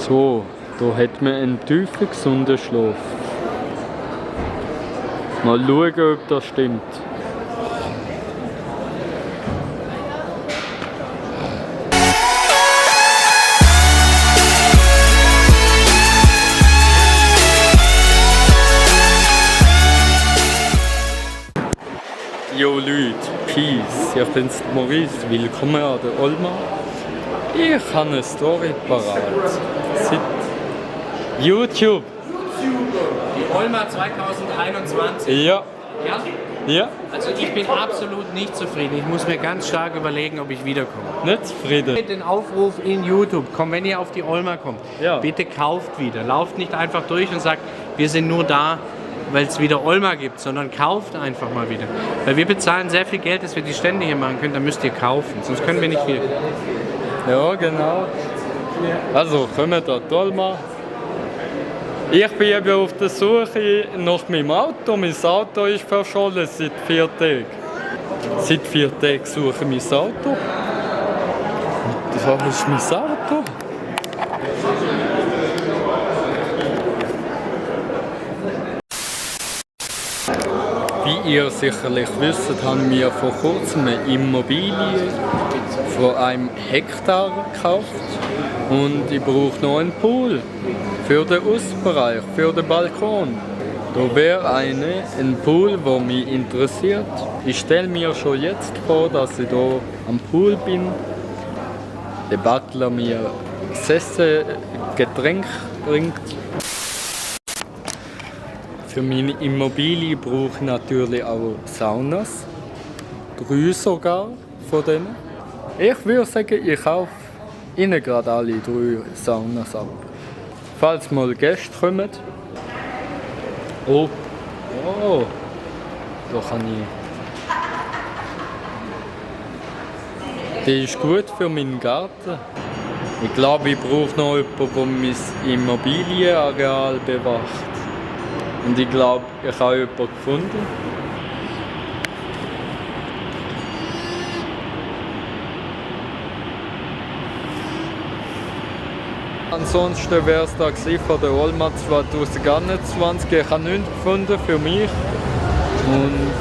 So, da hat man einen tiefen, gesunden Schlaf. Mal schauen, ob das stimmt. Jo Leute, Peace, ich bin's Maurice, willkommen an der Olma. Ich habe eine Story parat. Seit YouTube. Die Olma 2021. Ja. Ja? Ja? Also ich bin absolut nicht zufrieden. Ich muss mir ganz stark überlegen, ob ich wiederkomme. Nicht zufrieden. Den Aufruf in YouTube, komm, wenn ihr auf die Olma kommt, Ja. bitte kauft wieder. Lauft nicht einfach durch und sagt, wir sind nur da, weil es wieder Olma gibt, sondern kauft einfach mal wieder. Weil wir bezahlen sehr viel Geld, dass wir die Stände hier machen können, dann müsst ihr kaufen, sonst können wir nicht wieder. Ja, genau. Also, kommen da die Olma. Ich bin eben auf der Suche nach meinem Auto. Mein Auto ist verschollen seit 4 Tagen. Seit 4 Tagen suche ich mein Auto. Das ist mein Auto. Wie ihr sicherlich wisst, haben wir vor kurzem eine Immobilie von einem Hektar gekauft. Und ich brauche noch einen Pool für den Außenbereich, für den Balkon. Da wäre ein Pool, der mich interessiert. Ich stelle mir schon jetzt vor, dass ich hier am Pool bin. Der Butler mir Getränk bringt. Für meine Immobilie brauche ich natürlich auch Saunas. 3 sogar von denen. Ich würde sagen, ich kaufe Ihnen gerade alle 3 Saunas ab. Falls mal Gäste kommen. Oh, da kann ich. Die ist gut für meinen Garten. Ich glaube, ich brauche noch jemanden, der mein Immobilienareal bewacht. Und ich glaube, ich habe jemanden gefunden. Ansonsten wäre es da von der Olma 2021. Ich habe nichts gefunden für mich. Und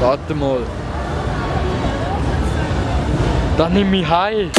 warte mal. Dann nehme ich heim.